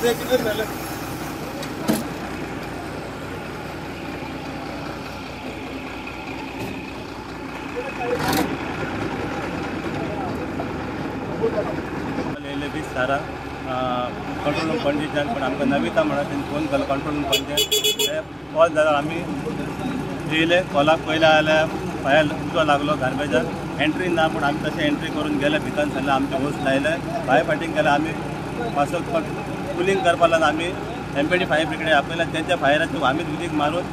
कितले सारा control room पणजेच्यान पण आमकां नविता म्हणा तेणी फोन केलो कंट्रोल रूम पणजे कॉल जाल्यार आमी येयले कॉलाक पयले जाल्यार फायर उजो लागलो गार्बेजाक एंट्री ना पूण आमी तशें एंट्री करून गेले भितर सरले आमचे होस लायले फायर फायटींग केलें आमी मातसो कुलींग करपा लागून आमी एमपीडी फायर ब्रिगेड आपयले तेंच्या फायराचेर आमीच उदीक मारून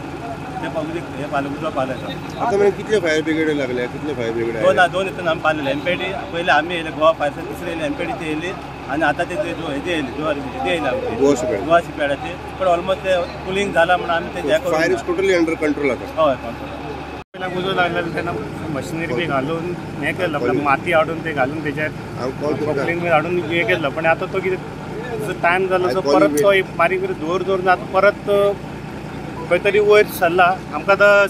ते उदीक हे पाले उजो पालयलो. आतां मेरेन कितले फायर ब्रिगेड लागले? कितले फायर ब्रिगेड? दोन हितून आमी पालयले. एमपीडी पयले आमी येयले गोवा फायर सर्विस, तिसरे येयले एमपीडीची येयली आनी आतां ते हेजी येयली हेजी येयली आमची गोवा शिपयार्डाची. पण ऑलमोस्ट ते कुलींग जाला म्हणून आमी ते हें fire is totally under control आतां. हय कंट्रोल. उजो लागलेलो तेन्ना मशिनरी बी घालून हें केल्लो, माती हाडून ते घालून तेजेर पोपलीन बी हाडून हें केल्लो. पण आतां तो कितें टायम जालो तो परत तो बारीक बारीक धुंवर दवरून आतां परत खंय तरी वयर सरला. आमकां आतां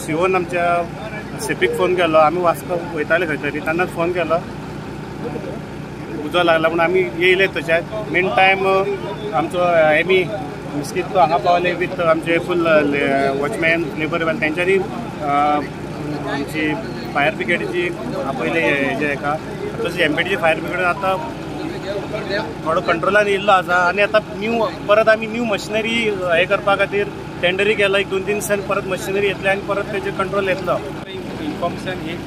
सिओन आमच्या सीपीक फोन केलो, आमी वास्को वयताले खंय तरी तेन्नाच फोन केलो उजो लागला म्हूण आमी येयले. तशें मेन टायम आमचो एमी मिस्कीत तो हांगा पावले वीथ आमचे फूल वॉचमॅन लेबर तेंच्यांनी आमची फायर ब्रिगेडीची आपयले हेजे हेका. तशें एमपीडीची फायर ब्रिगेड आतां थोडो कंट्रोलान येयल्लो आसा आनी आतां न्यू परत आमी न्यू मशिनरी हें करपा खातीर टेंडरी केला. एक 2-3 दिसान परत मशिनरी येतले आनी परत तेजेर कंट्रोल येतलो. इन्फॉर्मेशन एक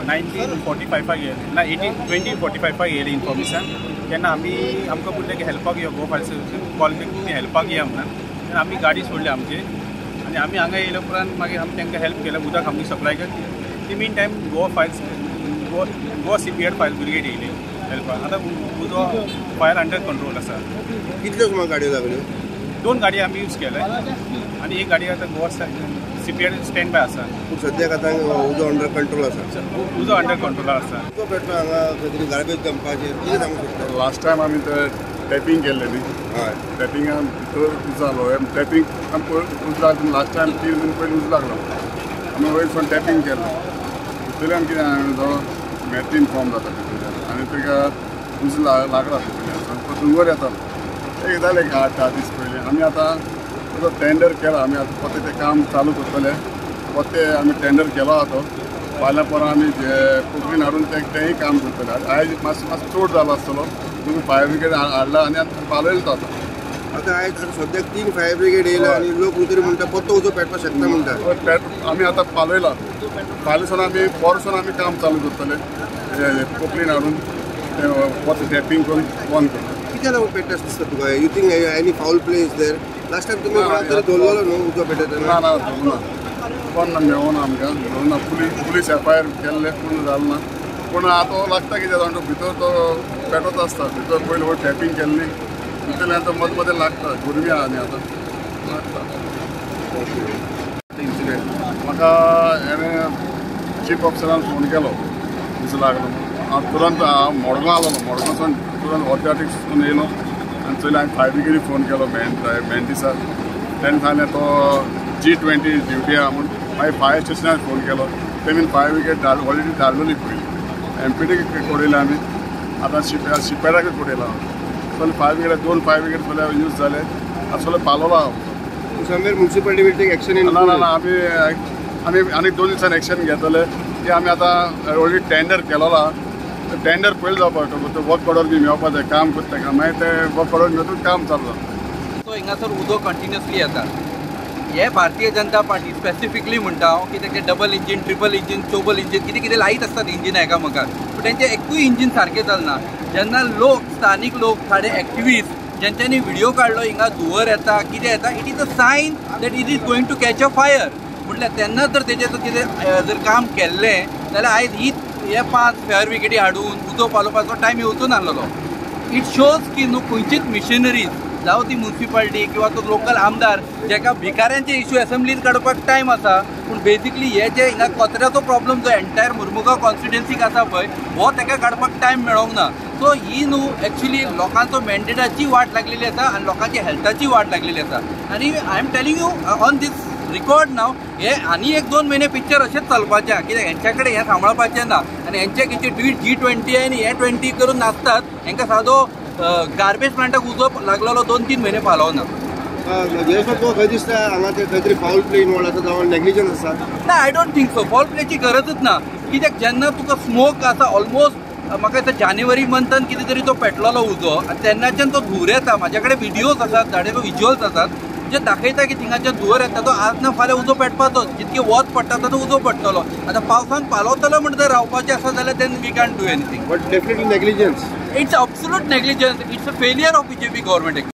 1945 येयलें ना 2045 येयलें इन्फॉर्मेशन. तेन्ना आमी आमकां म्हणलें की हेल्पाक यो गोवा फायर सर्विसीन कॉल बी तुमी हेल्पाक या म्हणून. तेन्ना आमी गाडी सोडली आमची आनी आमी हांगा येयल्या उपरांत मागीर आमी तांकां हेल्प केलें, उदक आमी सप्लाय केलें. ती mean time Goa fire Goa shipyard fire brigade येयली हेल्पाक. आतां उजो फायर अंडर कंट्रोल आसा. कितल्यो सुमार गाडयो लागल्यो? 2 गाडयो आमी यूज केले आनी एक गाडी आतां गोवा शिपयार्ड स्टँड बाय आसा. पूण सद्याक आतां उजो अंडर कंट्रोल आसा. उजो अंडर कंट्रोलार आसा. उजो पेटलो हांगा खंय तरी गार्बेज डंपाचेर, कितें सांगूंक शकता? लास्ट टायम आमी ते टॅपिंग केल्लें न्ही, हय टॅपिंगान भितर उजो जालो. टॅपिंग आमी उजो लागलो लास्ट टायम 3 दीस पयलीं उजो लागलो. आमी वयर सावन टॅपिंग केल्लें. भितरल्यान कितें तो मॅथीन फॉर्म जाता भितरल्यान आनी ताका उजो लागला भितरल्यान तो धुंवर येतालो. एक जालें 8-10 दीस पयलीं आमी आतां तो टेंडर केला. आमी आतां परतें तें काम चालू करतले. परतें आमी टेंडर केलो आहा तो फाल्यां परां आमी कोंकणीन हाडून तेंय काम करतले. आयज मातसो मातसो चड जालो आसतलो तुमी फायर ब्रिगेड हाडला आनी आतां पालयलो तो. आतां आतां आयज सद्याक 3 फायर ब्रिगेड येयला आनी लोक खंय तरी म्हणटा परतो उजो पेटपाक शकता म्हणटा. आमी आतां पालयला. फाल्यां सावन आमी पोरसून आमी काम चालू करतले. कोंकणीन हाडून परतें टॅपिंग करून बंद करतले. कित्याक लागून पेट्टा दिसता तुका? You think any foul play is there? Last time तुमी कोणाक तरी धरलेलो न्हू उजो पेटता तेन्ना? ना ना धरूं ना, कोण ना मेळना आमकां धरूं ना. पुलीस एफआयआर केल्ले पूण जालें ना. पूण आतां लागता कितें जाण तो भितर तो पेटत आसता. भितर पयलीं वयर टॅपिंग केल्ली भितरल्यान तो मदीं मदीं लागता. गरमी आहा न्ही आतां लागता. इन्सिडेंट म्हाका हेणें चीफ ऑफिसरान फोन केलो उजो लागलो. हांव तुरंत हांव मडगांव आसलो. मडगांवसून तुरंत ऑथॉरिटीसून येयलो आनी चोयलें. हांवें फायर ब्रिगेडीक फोन केलो मेन दिसा. तेणें सांगलें तो G20 duty आहा म्हूण. मागीर फायर स्टेशनार फोन केलो. तेमी फायर ब्रिगेड ऑलरेडी धाडलेली पयलीं. एमपीडीक कोडयलें आमी, आतां शिपयार्डाकूय कोडयलां. सगळें फायर ब्रिगेड 2 फायर ब्रिगेड सगळे यूज जाले. आतां सगळें पालोलां आहा. Somewhere municipality will take action in? ना ना ना, आमी आमी आनीक 2 दिसान एक्शन घेतले की आमी आतां ऑलरेडी टेंडर केलोलो आहा. टेंडर पयलीं जावपाक तो वर्क ऑर्डर बी मेळपा जाय. काम करता ताका मागीर तें वर्क ऑर्डर मेळटूच काम चालू जाता. सो हिंगासर उदक कंटिन्युअसली येता. हे भारतीय जनता पार्टी स्पेसिफिकली म्हणटा हांव की तेंचे डबल इंजीन, ट्रिपल इंजीन, चोबल इंजीन कितें कितें लायत आसतात इंजिनां एकामेकाक, पूण तेंचें एकूय इंजीन सारकें चलना. जेन्ना लोक स्थानीक लोक थोडे एक्टिविस्ट जेंच्यांनी व्हिडियो काडलो हिंगा धुंवर येता कितें येता, it is a sign that it is going to catch a fire. म्हटल्यार तेन्ना जर तेजें कितें जर काम केल्लें जाल्यार आयज ही हे 5 फायर ब्रिगेडी हाडून उजो पालोवपाचो टायम येवचो नासलेलो. It shows की न्हू खंयचीच मिशनरीज जावं ती म्युनिसिपालिटी किंवा तो लोकल आमदार जेका भिकाऱ्यांचे इश्यू एसेंब्लीन काडपाक टायम आसा, पूण बेजिकली हे जे हिंगा कचऱ्याचो प्रॉब्लम जो एंटायर मुर्मुगांव कॉन्स्टिट्युएन्सीक आसा पळय हो तेका काडपाक टायम मेळोंक ना. सो ही न्हू एक्चुली लोकांचो मॅन्डेटाची वाट लागलेली आसा आनी लोकांची हेल्थाची वाट लागलेली आसा. आनी I am telling you on this record now, हे आनी 1-2 म्हयने पिक्चर अशेंच चलपाचें कित्याक हेंच्या कडेन हें सांबाळपाचें ना. आनी हेंचे कितें G20 आनी हे 20 करून नाचतात, हेंकां सादो गार्बेज प्लांटाक उजो लागलेलो 2-3 म्हयने पालोवना. तुका खंय दिसता हांगा ते खंय तरी फावल प्ले इनवॉल्व आसा जावं नेग्लिजन्स आसा? ना, I don't think so. Foul प्लेची गरजच ना, कित्याक जेन्ना तुका स्मोक आसा ऑलमोस्ट म्हाका दिसता जानेवारी मंथान कितें तरी तो पेटलेलो उजो आनी तेन्नाच्यान तो धुंवर येता. म्हाज्या कडेन विडियोज आसात, धाडिल्ले विज्युअल्स आसात जे दाखयता की थिंगाच्यान धुंवर येता. तो आज ना फाल्यां उजो पेटपाचो, जितके वत पडटा तो उजो पडटलो. आतां पावसान पालवतलो म्हणटा रावपाचें आसा जाल्यार then we can't do anything. But definitely negligence. It's absolute negligence. It's a failure of BJP government.